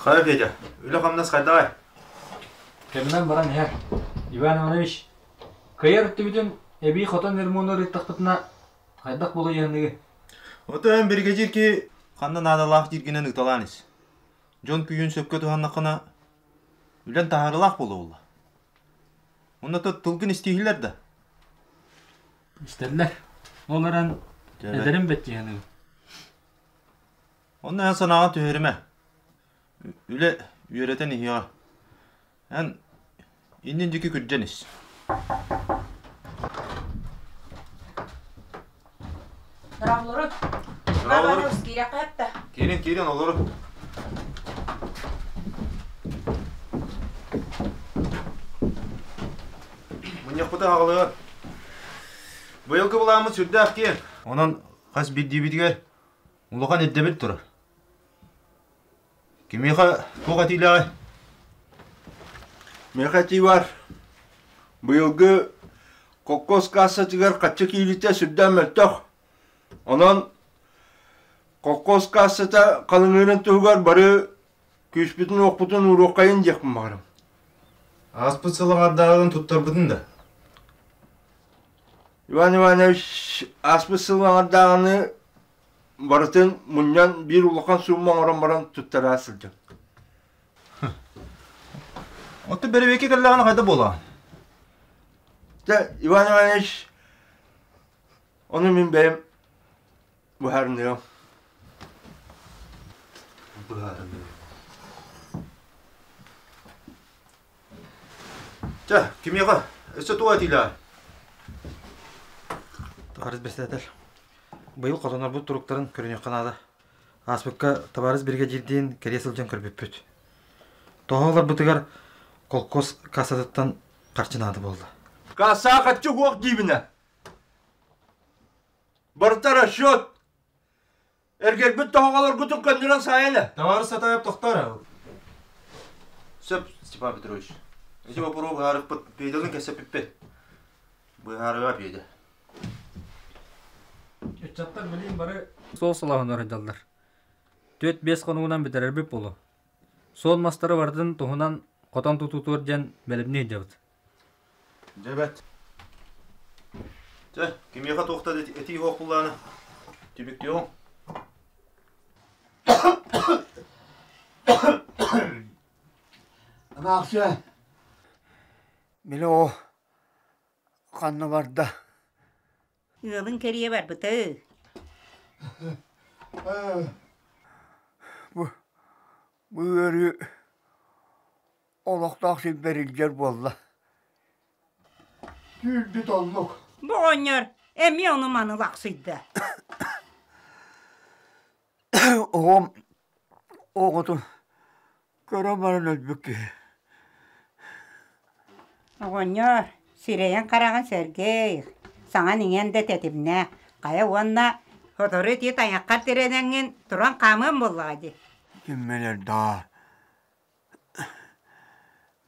Хайа, Федя, үлэ-хамнас хайдаҕай? Кэминэн баран иһэр. Иван Иванович, кыайар өттүбүтүн эбии хотон ремонугар ыыттахпытына хайдах буолуйаныгы? Ото эн биригэдьиир киһи ханна наадалаах дииргинэн ыыталаан ис. Дьон күүһүн сөпкө туһаннаххына, үлэн таһаарыылаах буолуо Онно тылгын истииһилэр да? Истэллэр. Ол эрэн эдэрим бэттиһэниҥ. Онно эн санааҕын түһэримэ. Үлэ үөрэтэн иһиэҕэ. Эн иннин диэки күрдьэн ис. Нравлору. Нравлору. Киириэххэ этте. Киирин, киирин, олору. Мунньахпыты аҕалыар. Быйылгы былааммыт сүрдээх киэҥ. Онон хас биирдиибитигэр улахан ирдэбил турар. Кимиэхэ туох этиилээҕий? Миэхэ этии бар. Быйылгы кокос кассатыгар хаччы киириитэ сүрдээх мөлтөх. Онон кокос кассата халыҥыырын туһугар бары күүспүтүн-уохпутун ууруоххайын диэхпин баҕарабын. Ааспыт сыл аҥардааҕын туттарбытын да? Иван Иванович ааспыт сыл аҥардааҕыны барытын мунньан биир улахан суумма оҥорон баран туттара сылдьар. Оттон бэрэбиэркэ кэллэҕинэ хайда буолаҕын? Дьэ, Иван Иванович, ону мин бэйэм быһаарыныам. Быһаарыныам. Чэ, кимиэхэ? Өссө туох этиилээҕий? Табаарыс бэстээтэр, быйыл хотоннорбут туруктарын көрүнүөххэ наада. Ааспыкка табаарыс биригэдьиирдиин кэрийэ сылдьан көрбүппүт. Тоһо олорбутугар холкуос кассатыттан харчы наада буолла. Кассаа харчы суох диибинэ. Барыта расчет. Эргэрбит тоһоҕолоргутун көннөрөн саайан ээ. Табаарыс Сатаев тохтоор. Сөп, Степан Петрович. Ити боппуруоһу быһаарыахпыт, Петялыын кэпсэппиппит. Быһаарыа Петя. Ыччаттар билигин бары суол салаһын сылдьаллар. Түөрт-биэс хонугунан бүтэрэрбит буолуо. Суол мастары барытын туһунан хотон тутуутугар диэн бэлэмнии сылдьабыт. Дьэ бэт. Чэ, кимиэхэ туох да этии суох буллаҕына, түбүктүөҕүҥ. Эмээхсиэн, били оо ханна барда? Ыалын кэрийэ барбыта. Бу бу ыарыы олохтоох сирбэр илдьэр буолла. Түүрбүт оннук. Бу оҕонньор эмиэ ону-маны лахсыйда. Оҕом оҕотун көрөн баран өлбүт киһи. Оҕонньор сирэйин-хараҕын Сергей саҥан-иҥэн да тэтимнээх, хайа уонна сотору ити тайаххар тирэнэҥҥин туран хаамыам буоллаҕа дии. Киммэлэр даа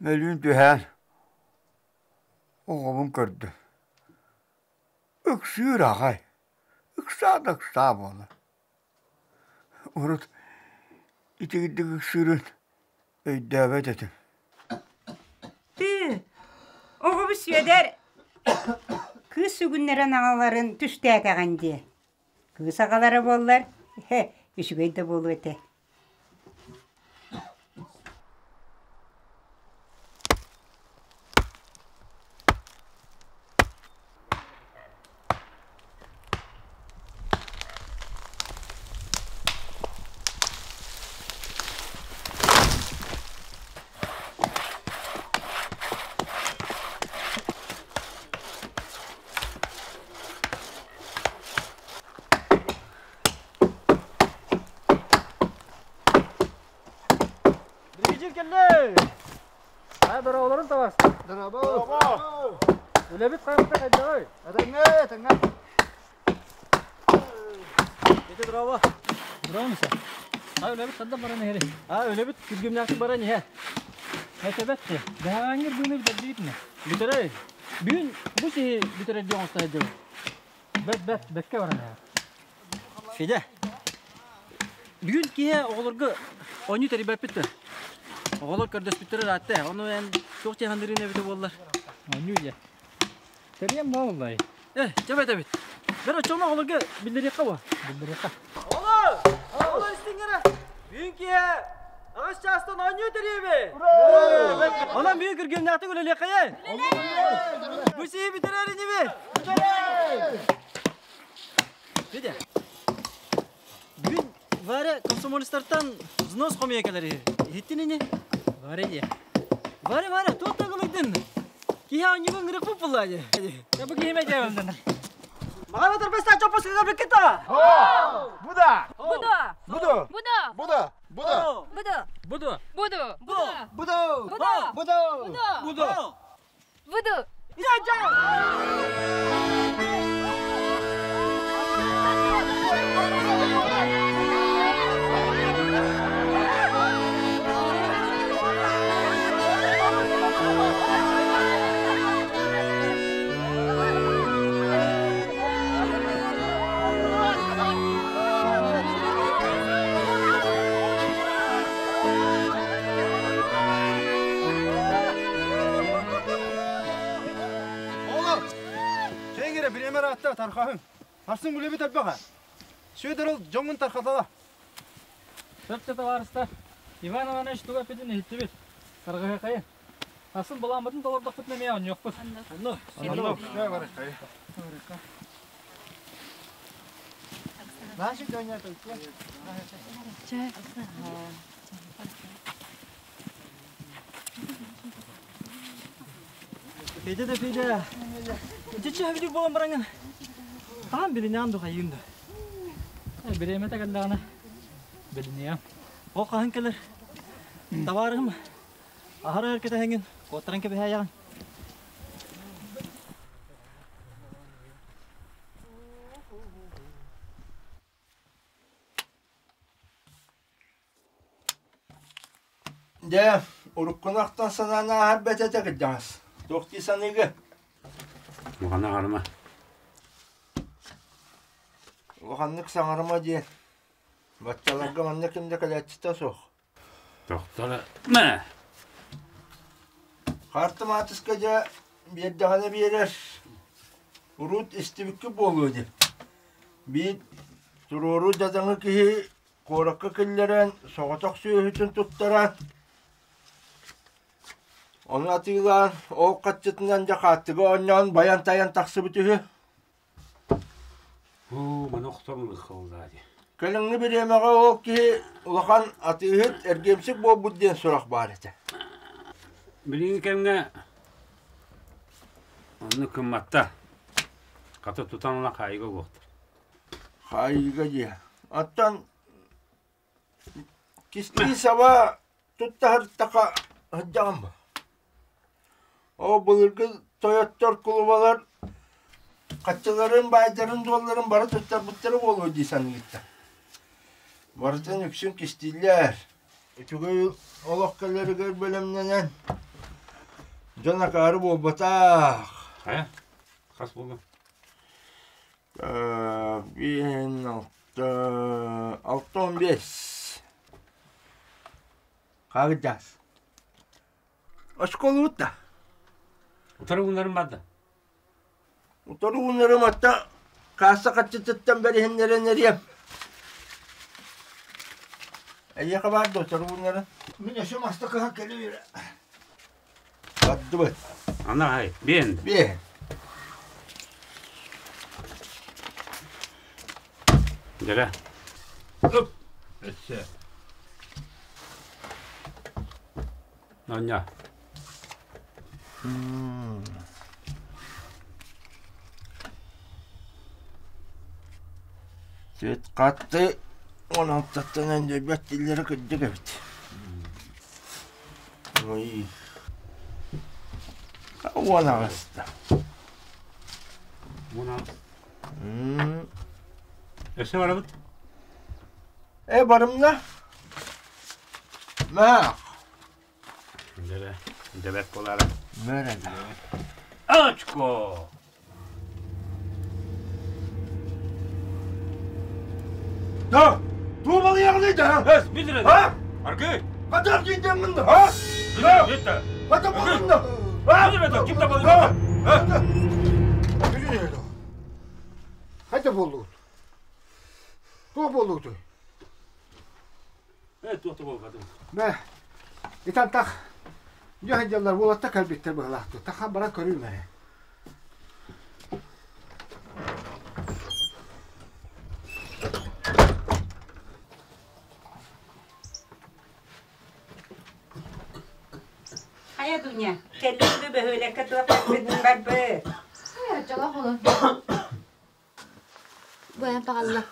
Мөлүүн түһээн оҕобун көрдүм. Ыксыыр аҕай, ыксаа да ыксаа буолар. Урут итигирдик ыксыырын өйдөөбөт этим. Тыы, оҕобут Сүөдэр кыыс сүгүннэрэн аҕаларын түстээтэҕин дии. Кыыс аҕалара буоллар, үчүгэй да буолуо этэ. Дорообо! Үлэбит хаамта хайдаҕый? Этэҥҥэ, этэҥҥэ. Ити дорообо. Дорообо, Миша. А үлэбит ханна баран иһэрий? А үлэбит күргүмнээхтик баран иһэр. Этэбэт те. Бэһээҥҥир быыны бүтэрдигит ини. Бүтэрэй. Бүгүн бу сиһи бүтэрэрдии оҥосто сылдьабыт. Бэт бэт бэккэ баран иһэр. Федя, бүгүн киһи оҕолорго оонньуу тэрийбэппит да. Оҕолор көрдөспүттэрэ ыраатта. Ону эн туох дьаһанырыын эбитэ буоллар. Оонньуу дьэ. Тэрийэн буоллай. Э, чэ этэбит. Бэр оччоҕуна оҕолорго биллэриэххэ буо. Биллэриэххэ. Оҕолор! Оҕолор истиҥ эрэ. Бүгүн киһи аҕыс чаастан оонньуу тэрийэбит. Онон бүгүн күргүөмнээхтик үлэлиэххэйэй. Бу сиһи бүтэрэр инибит. Федя, бүгүн Варя комсомолецтартан взнос хомуйа кэлэр үһү. Иһиттин ини? Варя диэ. Варя, Варя, туох да гыныйдын? Киһи оонньууга ыҥырыкпыт булла дии. Я бу киһиме дьээбэлдэнэр. Маған отырбайса чоппус кыгабыккыта! Буда! Буду! Буду! Буду! Буда! Буда! Буду! Буду! Буду! Буду! Буду! Буду! Буду! Буду! Буду! Oğlum! Чэйиҥ эрэ бириэмэ ыраатта тархаһыҥ. Сарсын үлэбит элбэх ээ. Сүөдэр ол дьоҥҥун тархатала. Сөпкө табаарыстар, Иван Иванович тугу эппитин иһиттибит. Тарҕаһыахайын. Сарсын былааммытын толордохпутуна эмиэ оонньуохпут. Онно. Онно. Федя да Федя. Итиччэ эбитик буолан бараҥын. Хаһан билинэҕин духайыын да. Бириэмэтэ кэллэҕинэ билиниэм. Ол хаһан кэлэр? Табаарыһым аһара өр кэтэһэҥҥин куоттаран кэбиһээйэҕин. Дьэ, уруккуну ахтан санаан ааһар бэт этэ кырдьаҕас. Туох дии саныыгы? Улаханнык аһарыма. Улаханнык саҥарыма диэн. Баччаларга манна ким да кэлээччитэ суох. Тохтор мэ. Хаарты маатыска дьэ биэрдэҕинэ биэрэр. Урут истибиккит буолуо дии. Биир туруору дьадаҥы киһи куоракка киллэрэн соҕотох сүөһүтүн туттаран ону атыылаан ол хаччытынан дьэ хааттыга оонньоон байан-тайан тахсыбыт үһү. Оо, маны охтор ыллаа дии. Кэлиҥҥи бириэмэҕэ ол киһи улахан атыыһыт, эргиэмсик буолбут диэн сурах баар этэ. Билиҥҥи кэмҥэ оннук гымматта. Хата тутан ылан хаайыга угуохтар. Хаайыыга дии. Оттон кистии саба туттаһыртаха сылдьаҕын бу. Ол былыргы тойоттор кулубалар хаччыларын, баайдарын, дуолларын бары туттарбыттара буолуо дии саныырта. Барытын үксүн кистииллэр. Үчүгэй олох кэлэригэр бэлэмнэнэн дьон акаары буолбатах. Хайа? Хас буолла? Биэһин алта 65. Хагдас. Оскуолабыт да. Утары уунарым бар да. Утары уунарым атта каасса хаччытыттан бэриһиннэрэн эриэм. Эйиэхэ баар да утары уунарын? Мин өссө маста кыһан кэлэ Бардыбыт. Ана ай, биэн. Биэ. Дьэрэ. Оп. Өссө. Аня. Свет хатты 16-тан өндөрбөт дииллэрэ кырдьык эбит. Ой. 18-та. 18. Өссө барабыт? Э, барымна. Мах. Дебе, дебек болары. Мөрен. Очко! Да, туубалыйаҕыный да? Эс, билир А? Аргы! Хатар диндеммин да, а? Да! Хата болдун да? А? Билир ким да болдун? Хайда болдугут? Туох буоллугутуй? Э, туох да буолбатым. Мэ, итантах дьэ дьаллар уолатта кэлбиттэр быһылаахтыы. Тахан баран көрүүм эрэ. Хайа Дуня, кэллиҥ дуу бөһүөлэккэ туох кэлбитин барбыт. Дьолох олун. Бу паҕалла.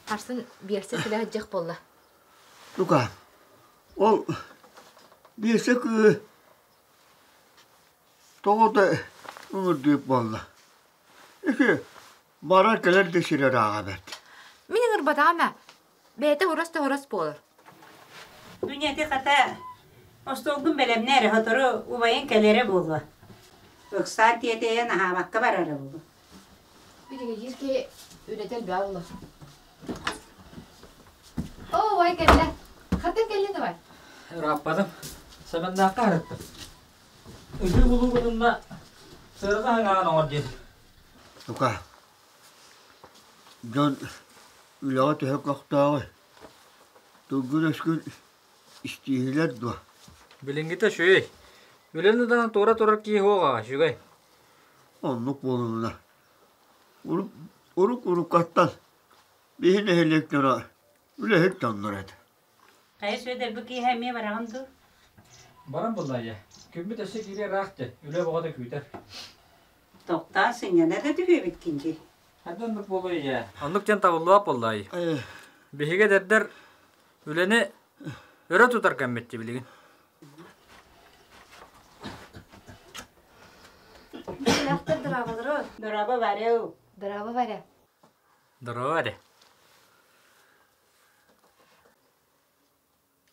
Харсын биэрсэ кэлэ сылдьыах буолла. Лука, ол биэрсэ кыы тоҕо да ыҥырдыып буолла. Ити барар кэлэр да сирэ ырааҕа бэрт. Мин ыҥырбатаҕым ээ. Бэйэтэ урас да урас буолар. Дуня ити хата остуолгун бэлэмнээ эрэ сотору убайыҥ кэлэрэ буолуо. Ыксаан тиэтэйэн аһаабакка барара буолуо. Биригэдьиир киһи үлэтэ элбэҕэ буолла. Оо, убай кэллэ. Хантан кэллин убай? Ырааппатым. Сэмэннээххэ аһарыттым. Ыгыы булуугунунна сыарҕа аһаҥаҕын оҥор диэн. Тука, дьон үлэҕэ төһө көхтөөҕүй? Тылгын-өскүн истииһилэр дуо? Билиҥҥитэ үчүгэй. Үлэни даҕаны туора турар киһи суоҕа үчүгэй. Оннук буолумуна. Урук уруккаттан биһи нэһилиэк дьоно үлэһит дьоннор этэ. Хайа Сүөдэр, бу киэһэ эмиэ бараҕын дуу? Баран булла ийэ. Күммүт өссө киириэ ыраах дии, үлэ бөҕө да күүтэр. Тохтоон сынньана да түһүөбүт киндьи. Хайда оннук буолуой ийэ? Оннук диэн табыллыбат буолла ай. Биһиги эдэрдэр үлэни өрө тутар кэммит дии билигин. Бэлэхтэр дорооболору. Дорообо, Варя. Дорообо, Варя. Дорообо, Варя.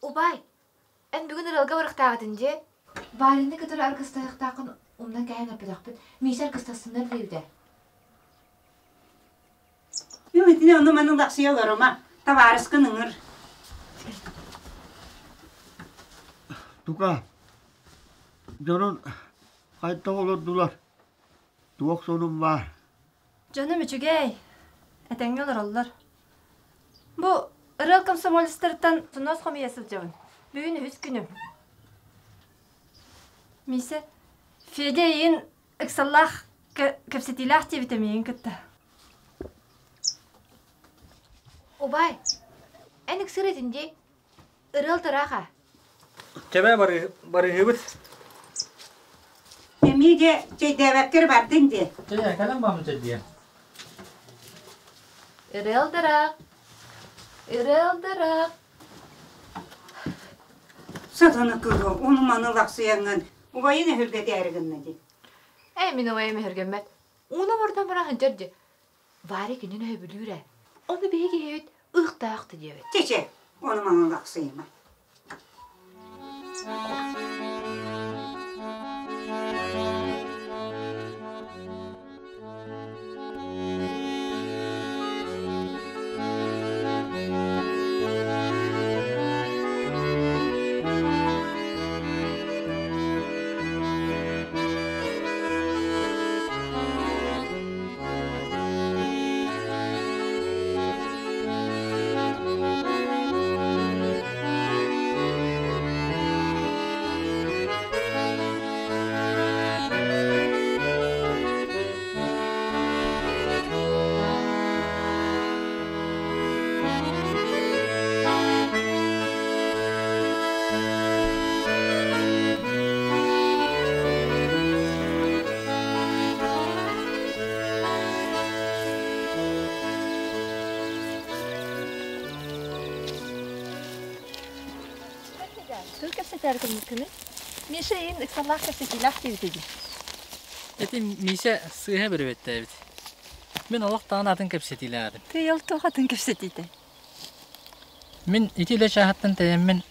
Убай, эн бүгүн ырыалга барыахтааҕытын дьиэ. Варяны кытары аргыстаһыахтааххын умнан кэһэн эппэтэхпит. Миша аргыстассыннар диэбитэ. Мин итини ону-маны лахсыйа олорума. Табаарыскын ыҥыр. Тука, дьонун хайдах олордулар? Туох сонун баар? Дьонум үчүгэй, этэҥҥэ олороллор. Бу ырыал комсомолецтарыттан сонос хомуйа сылдьабын. Бүгүн үһүс күнүм. Миисэ, Федя эйигин ыксаллаах кэпсэтиилээх диэбитэ миигин кытта. Убай, эн ыксыыр этин дии. Ырыал тыраах аа. Чэбэ барыһыбыт. Эмиэ дьэ чэйдээбэккэр бардыҥ дии. Чэ, кэлэн баамын чэйдиэ. Ырыал дыраах. Ырыал дыраах. Сатана кыыһы ону-маны лахсыйаҥҥын убайын өһүргэтээри гынна дии. Ээ, мин убайым өһүргэммэт. Ууна бордон баран сылдьар дии. Варя кинини өһөбүлүүр ээ. Ону биһиги киһибит ыһыктаах да диэбит. Чэ-чэ, ону-маны лахсыйыма. Тыл кэпсэтээр кыммыккыный? Миша иин ыксаллаах кэпсэтиилээх диэбитэ дии. Ити Миисэ сыыһа бөрөбөттөөбүт. Мин олох даҕаны атын кэпсэтиилээҕим. Тыйыл туох атын кэпсэтиитэ? Мин ити үлэ чааһыттан тэйэммин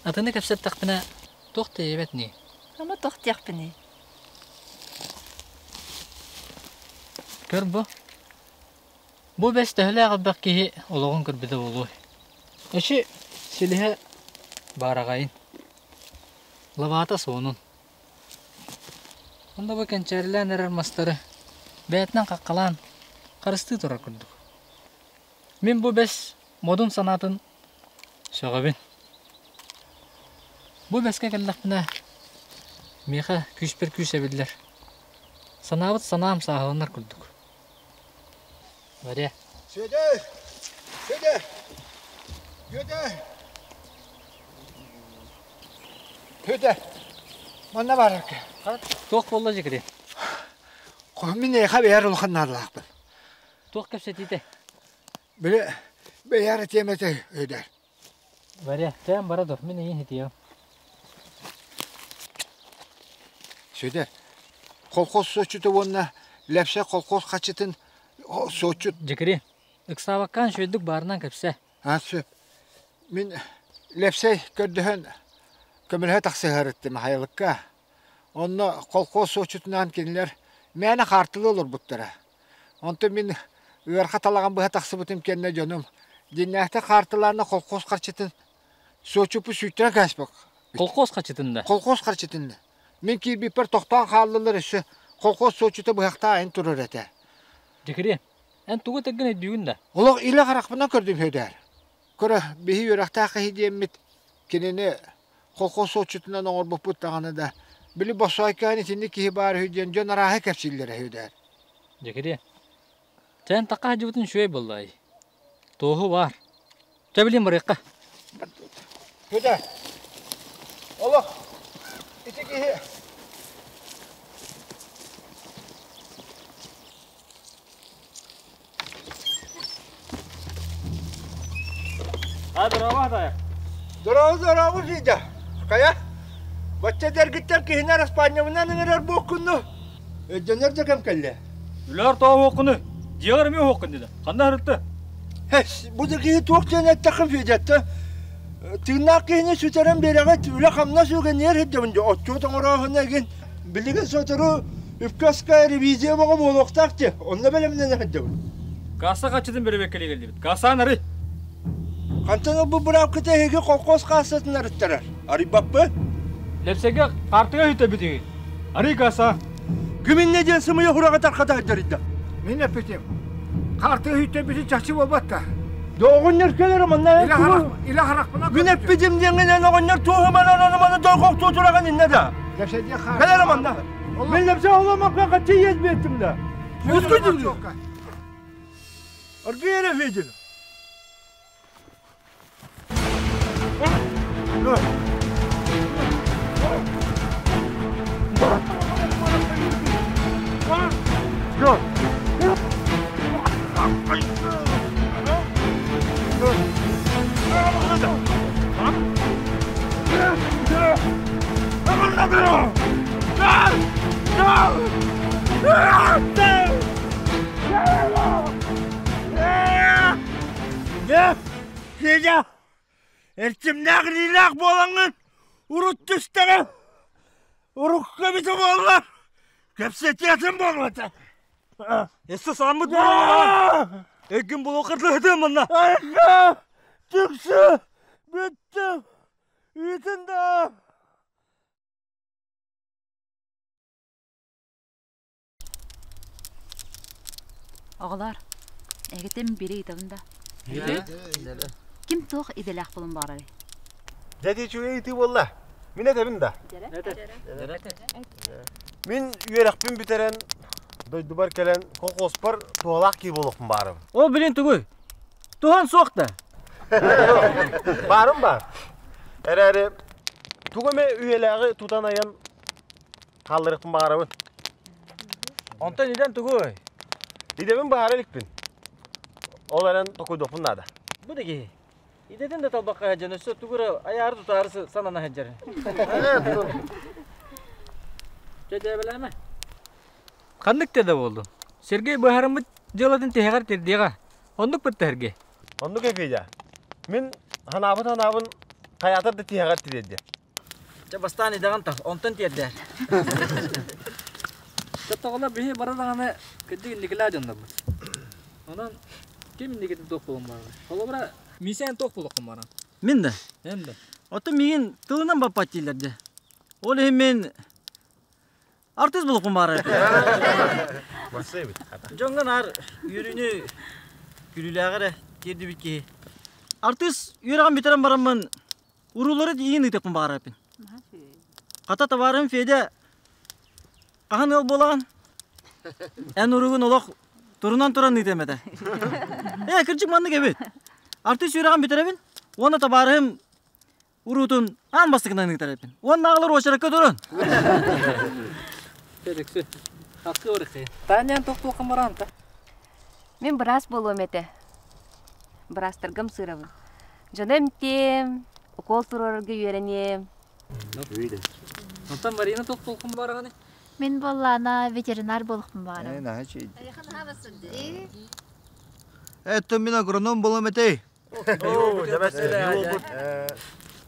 атыны кэпсэттэхпинэ туох тэйэбэт нии? Ама туох диэхпиний? Көр бу. Бу бэс төһөлөөх элбэх киһи олоҕун көрбүтэ буолуой? Эчи силиһэ баараҕайын. Лабаата суонун. Онно бу кэнчээрилээн эрэр мастары бэйэтинэн хаххалаан харыстыы турар курдук. Мин бу бэс модун санаатын сөҕөбүн. Бу бэскэ кэллэхпинэ миэхэ күүспэр күүс эбиллэр. Санаабыт санаам сааһыланар курдук. Варя. Сүөдэр! Сүөдэр! Сүөдэр! Сүөдэр! Манна барарга. Туох буолла дьикри? Мин эйиэхэ бэйэр улахан наадалаахпын. Туох кэпсэтиитэ? Били бэйэр этиэм этэ өйдөр. Варя, чээн бара дур, мин эйиин итиэм. Сүөдэр, колхоз суоччута уонна Лэпсэ колхоз хаччытын суоччут. Дьикри, ыксаабаккаан үчүгэйдик баарынан кэпсэ. А, сөп. Мин Лэпсэй көрдөһөн көмөлөһө тахсыһарыттым Хайалыкка. Онно колхоз суоччутунаан кинилэр мээнэ хаартылыы олорбуттара. Онтон мин ыарха талаҕын быһа тахсыбытым кэннэ дьонум дьиннээхтик хаартылаанна колхоз харчытын суоччуппут сүүттэрэн кээспэк. Колхоз харчытын да? Колхоз харчытын да. Мин киирбиппэр тохтоон хааллылар өссө колхоз суоччута быһахтаайын турар этэ. Дьикири, эн тугу этэргин өйдүүгүн да? Олох илэ харахпынан көрдүм Һөдээр. Көрө, биһи үөрэхтээх киһи диэммит кинини колхоз суоччутунан оҥорбуппут даҕаны да, били босоойкоон итинник киһи баар үһү диэн дьон арааһы кэпсииллэрэ Һөдээр. Дьикири, чээн такка сылдьыбытын үчүгэй буоллаай. Туоһу баар. Чэ билин барыахха. Һөдээр, олох ити киһи А, здорово, Атая. Здорово, здорово, Федя. Хайа, бачча дэргиттэн киһини араспаанньабынан ыҥырар буоккунну. Өйдөнөр да кэм кэллэ. Үлэр тоҕо уоххуну, дьиэҕэр эмиэ уоххун диде. Ханна ырытты? Бу да киһи туох диэн эттэххин Федятта. Тыыннаах киһини сүтэрэн биэрэҕит, үлэ-хамнас үгэниэр сылдьабын дии. Отчуот оҥорооһуна игин Билигин сотору үпкэ-аска ревизия бөҕө буолуохтаах дии, онно бэлэмнэнэ сылдьабын. Касса хаччытын бэрэбиэркэлии кэллибит. Кассаан арый. Хантан ылбыт быраапкыта эһиги колхоз каассатын арыттарар. Арыйбаппын. Лэпсэгэ картыга үтэбитиги. Арый касса. Ким иннэ диэн сымыйа хураҕы тархата сылдьарыйда. Мин эппитим. Картыга үтэбитин чахчы буолбат да. Оҕонньор кэлэр манна. Илэ харахпына. Мин эппитим диэҥҥинэн оҕонньор туоһуманан ону-маны дойҕохтуу тураҕын иннэ да. Кэлэр манна. Мин лэпсэ оламакка хаччы иэс биэттим да. Ускудун. Аргыйара видел. Дьэ, Федя, эрчимнээх илиилээх буолаҥҥын урут түстэҕэ, урукку эбитэ буолла, кэпсэтиэтин буолбата. Өссө сааммыт буолан Өйгүн булуоххатыһытыам манна. Айга, түксү, бүттүм, үтүн да. Оҕолоор, эһигитин бири ыйытабын да. Ким туох идэлээх буолан баҕарарый? Дьэ, үчүгэй ыйытыы буолла. Мин этэбин да. Мин үөрэхпин бүтэрэн, дойдубар кэлэн, колхозпар туһалаах киһи буолуохпун баарым. Ол билин тугуй? Туһан суох да. Баарым баар. Эрээри тугу эмэ үйэлээҕи тутан айан хаалларыахпын баҕарабын. Онтон идэн тугуй? Идэбин баара иликпин. Ол эрэн токуйдуохпун наада. Бу да киһи. Идэтин да талбакка сылдьан өссө тугу эрэ айаары тутаары санана сылдьар. Чэ дьээбэлээмэ. Ханнык да буоллун. Сергей быһаарыммыт дьыалатын тиһэҕэр тирдиэҕэ. Оннук бытта Сергей. Оннук Федя. Мин ханаабыт ханаабын хайаатар да тиһэҕэр тириэрдиэ. Чэ бастаан идэҕин тал, онтон тиэрдээр. Тоҕолор биһи бары даҕаны кырдьык инникилээх дьоннорбут. Онон ким инникитин туох буолан барар? Холобура, Миисээн туох буолуоххун баран? Мин да? Эн да. Оттон миигин тылынан баппат дииллэр дии. Ол иһин мин артыыс буолуохпун баҕарар Барсайбыт. Дьоҥҥо наар үөрүүнү күлүүлээҕи эрэ тиэрдибит киһи. Артыыс үөрэҕин бүтэрэн бараммын уруулары иин ыытыахпын баҕарарбын. Хата табаарым Федя хаһан ыал буолаҕын? Эн уругун олох турунан туран ыытыам этэ. Ээ, кырдьык маннык эбит. Артыыс үөрэҕин бүтэрэбин уонна табаарыһым уруутун аан бастакынан ыытар эбиппин. Уонна аҕалар уочаракка турун. Төрүксү. Хаккы орыхы. Танян тохтуохха маранта. Мин быраас буолуом этэ. Быраастаргам сыырабын. Дьону эмтиэм, укол туруорарга үөрэниэм. Онтон Марина тохтуоххун бараҕыный? Мин буоллаана ветеринар буолуохпун баҕарабын. Это мин агроном буолуом этэй.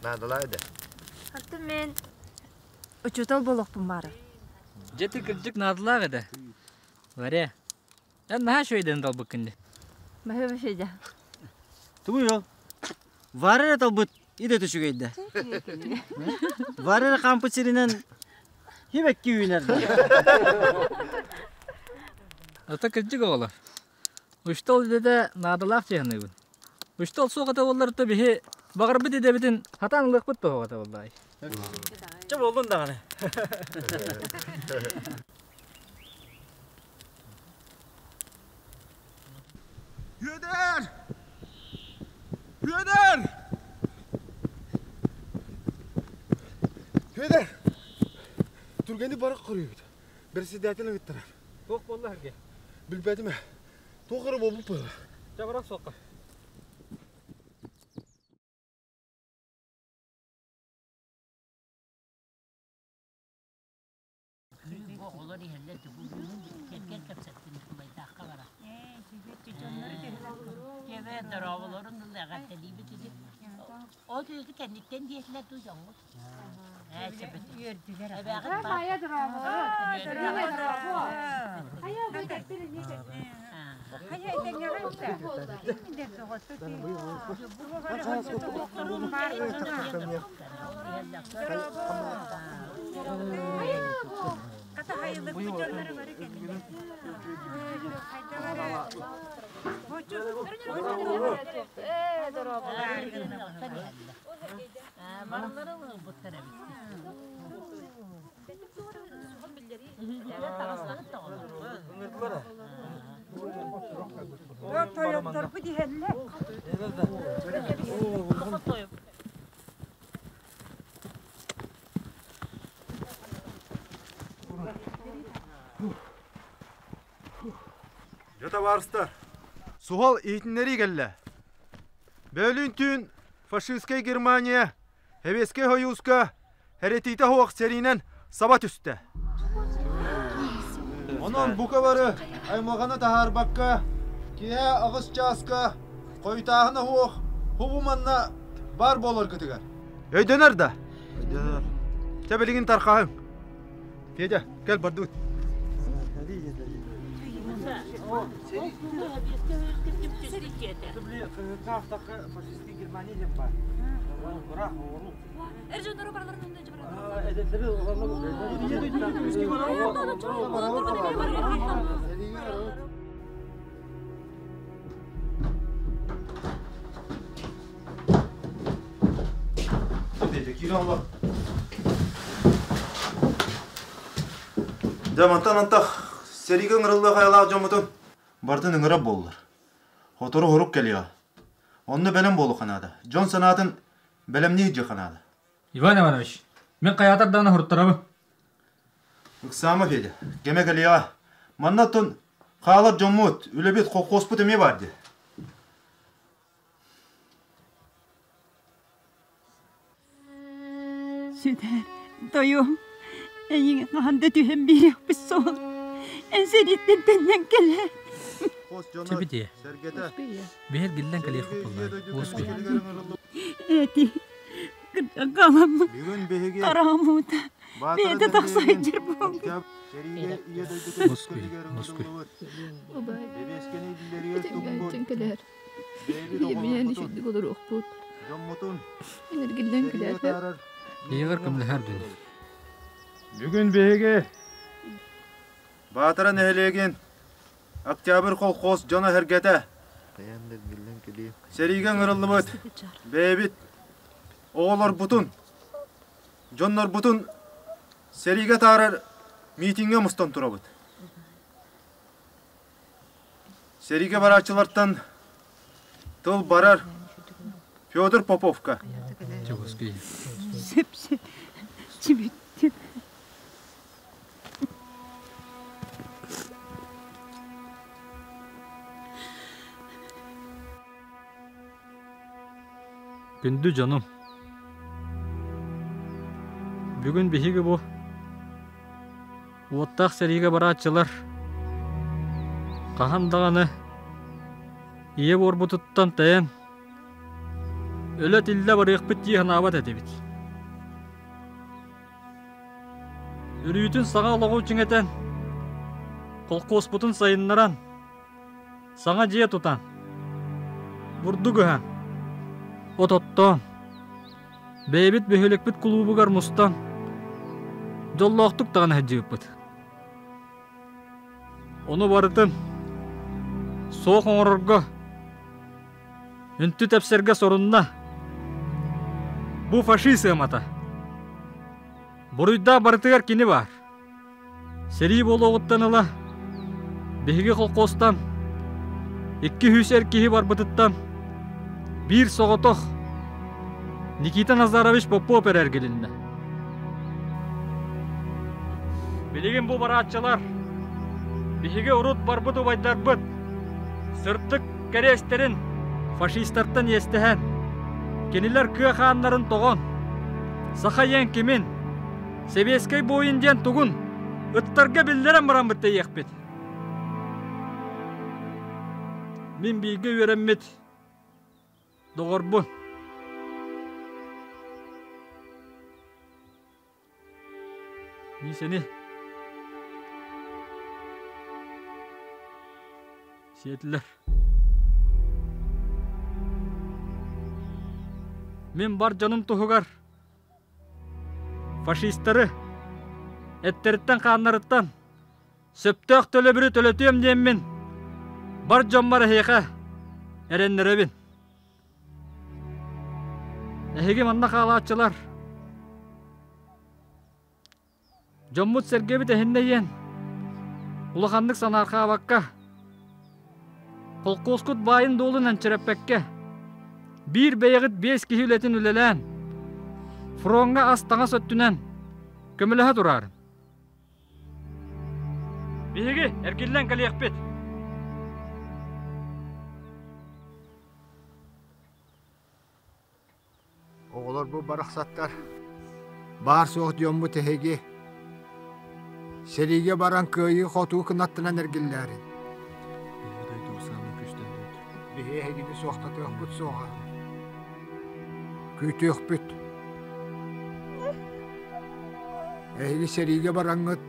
Наадалаа Артым мен учуутал буолуохпун баара. Дьэ кырдьык наадалаах этэ. Варя, эн наһаа үчүгэйдэн талбыккын дии. Баһыба Федя. Тугуй ол? Варя эрэ талбыт идэтэ үчүгэйдэ. Варя эрэ хаампыт сиринэн хибэкки үүнэр. Ата кырдьык оҕолор. Учтал идэтэ наадалаах дьиһаныыбын. Учтал суох этэ буоллар биһи баҕарбыт идэбитин хатаан ылыахпыт туһуга этэ буоллаай. Чэ буоллун даҕаны. Үөдэр! Үөдэр! Үөдэр! Түргэнник барах көрүүбүт. Председатель ыҥыттарар. Туох буолла эргэ? Билбэтим ээ. Туох эрэ буолбут быһыылаах. Чэ барах суохха. Оҕолор иһэллэр кэргэн кэпсэттин убайдаахха бара. Кэбэ дорооболорун эҕэрдэлиибит ити. Ол түөтү кэнниттэн диэтилэр дуу дьоҥҥут. Ээ сөбөт. Үөрдүлэр. Эбээҕит Майа дорообо. Барылары ылбыттар эбит. Тойотторбут иһэллэр. Дьэ табаарыстар, суһал иһитиннэрии кэллэ. Бөөлүүн түүн фашистскай Германия Сэбиэскэй Сойууска эрэтиитэ суох сэриинэн саба түстэ. Онон бука бары аймалҕаны таһаарбакка, киэһэ аҕыс чааска хойутааһына суох хубу манна баар буоларгытыгар. Өйдөнөр да? Өйдөнөр. Чэ билигин тархаһыҥ. Федя, кэл бардыбыт. Дьэ мантан антах сэриигэ ыҥырыллыах айылаах дьоммутун барытын ыҥырар буоллар. Сотору хорук кэлиэҕэ. Онно бэлэм буолуохха наада. Дьон санаатын бэлэмнии сылдьыахха наада. Иван Иванович, мин хайаатар даҕаны хуруттарабын. Ыксаама, Федя. Кэмэ кэлиэҕэ. Манна оттон хаалар дьоммут, үлэбит, колхуоспут эмиэ баар дии. Сүтэр, тойуом, эйигин хаһан да түһэн биэриэхпит суох. Эн сэрииттэн төннөн кэлэ. Чэбитиэ. Биһэр гиллэн кэлиэх куппуллар. Уоскуй. Эти кырдьан халаммын. Хараамуута. Бэйэтэ тахса сылдьар буолбут. Уоскуй, уоскуй. Убай, итингээччин кэлээр. Ийэбинээн үчүгдүк олоруохпут. Энергиллэн кэлээр. Ийэҕэр көмөлөһөр дуу. Бүгүн биһиги Баатара нэһилиэгин Октябрь колхоз дьоно-сэргэтэ сэриигэ ыҥырыллыбыт бэйэбит оҕолорбутун, дьоннорбутун сэриигэ атаарар миитиҥҥэ мустан турабыт. Сэриигэ барааччылартан тыл барар Федор Поповка. Сөп-сөп. Чибиттим. Күндү дьонум! Бүгүн биһиги бу уоттаах сэриигэ барааччылар хаһан даҕаны ийэ буорбутуттан тэйэн өлө-тиллэ барыахпыт дии санаабат этибит. Өрүүтүн саҥа олоҕу чиҥэтэн, холкуоспутун сайыннаран, саҥа дьиэ тутан, бурдук ыһан, от оттоон, бэйэбит бөһүөлэкпит кулуубугар мустан, дьоллоохтук даҕаны сылдьыбыппыт. Ону барытын суох оҥорорго Үнтү тэпсэргэ сорунна. Бу фашист ыамата. Буруйдаах барытыгар кини баар. Сэрии буолуоҕуттан ыла биһиги холкуостан 200 эр киһи барбытыттан биир соҕотох Никита Назарович Попов эрэ эргилиннэ. Билигин бу барааччылар биһиги урут барбыт убайдарбыт сырдык кэриэстэрин фашистартан иэстэһэн, кинилэр кыа хааннарын тоҕон, саха ийэн кимин, сэбиэскэй буойун диэн тугун ыттарга биллэрэн бараммыт тэйиэхпит. Мин бииргэ үөрэммит доҕорбун. Миисэни сиэтилэр. Мин бар дьонум туһугар фашистары эттэриттэн-хааннарыттан сөптөөх төлөбүрү төлөтүөм диэммин бар дьоммор эһиэхэ эрэннэрэбин. Эһиги манна хаалааччылар. Дьоммут-сэргэбит эһиннэ диэн улаханнык санаархаабакка, холкуоскут баайын-дуолун энчирэппэккэ, биир бэйэҕит биэс киһи үлэтин үлэлээн, фроҥҥа ас-таҥас өттүнэн көмөлөһө тураарын. Биһиги эргиллэн кэлиэхпит. Оҕолор бу барахсаттар баар-суох дьоммут эһиги сэриигэ баран кыайыы-хотуу кынаттанан эргиллээрин. Биһи эһигини суохтатыахпыт суоҕа. Күүтүөхпүт. Эһиги сэриигэ бараҥҥыт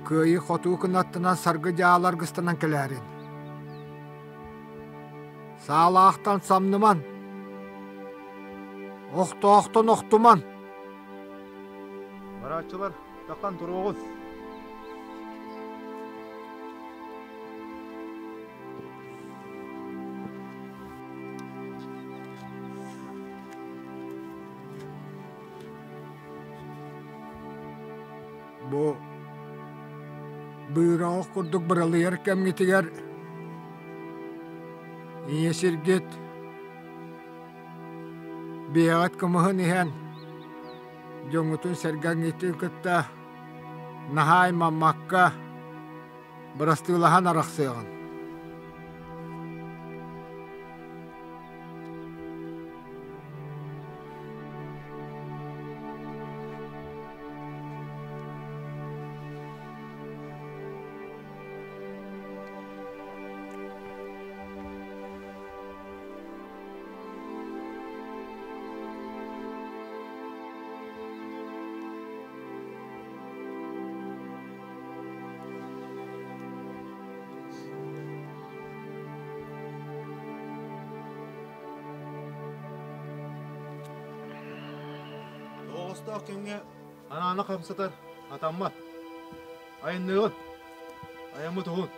кыайыы-хотуу кынаттанан саргы дьааларгыстанан кэлээрин. Саалаахтан самныман, охтоохтон охтуман. Барааччылар, таххан туруоҕун. Бу быыраҕах курдук быралыйар кэмҥитигэр ийэ сиргит биэҕит кымыһын иһэн дьоҥҥутун-сэргэҥҥитин кытта наһаа аймаммакка бырастыылаһан арахсыаҕын. Тоҕостоох кэмҥэ анааны хамсатар атаммат. Айанныгын, айаммыт уһун.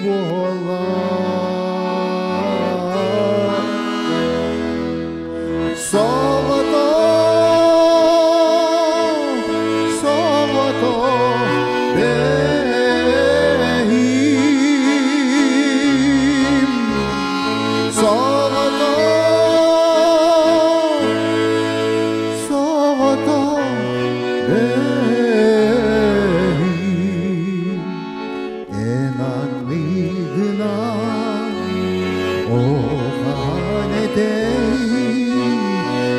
буола. Соҕото, соҕото бэһим. Соҕото, соҕото бэһим. Эн анныгынан охан этэй,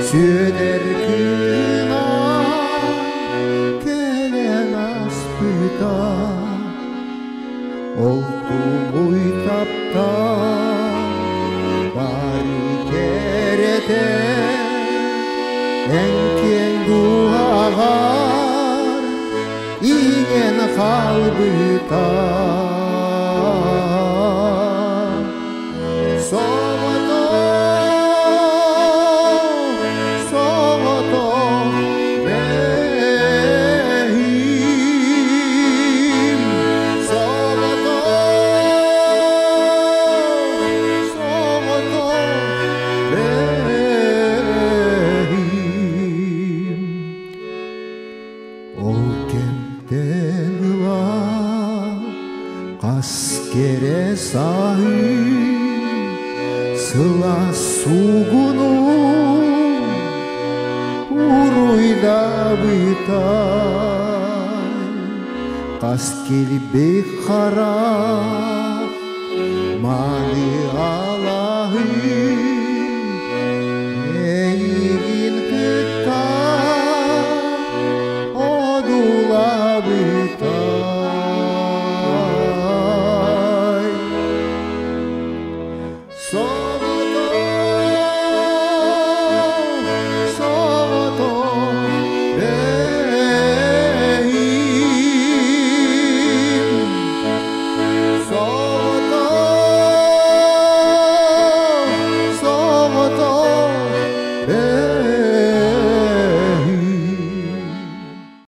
сүөдэр кына кэлэн аспыта. Ол тумуй таптал бары кэрэтэ, эн киэҥ дууһаҕар иҥэн хаалбыта. Соҕото, соҕото бэһим. Соҕото, соҕото бэһим. Ол кэмтэн ыла хас кэрэ сааһым сылаас суугунум уруйдабыта. Хас килбик харах маны алаһым.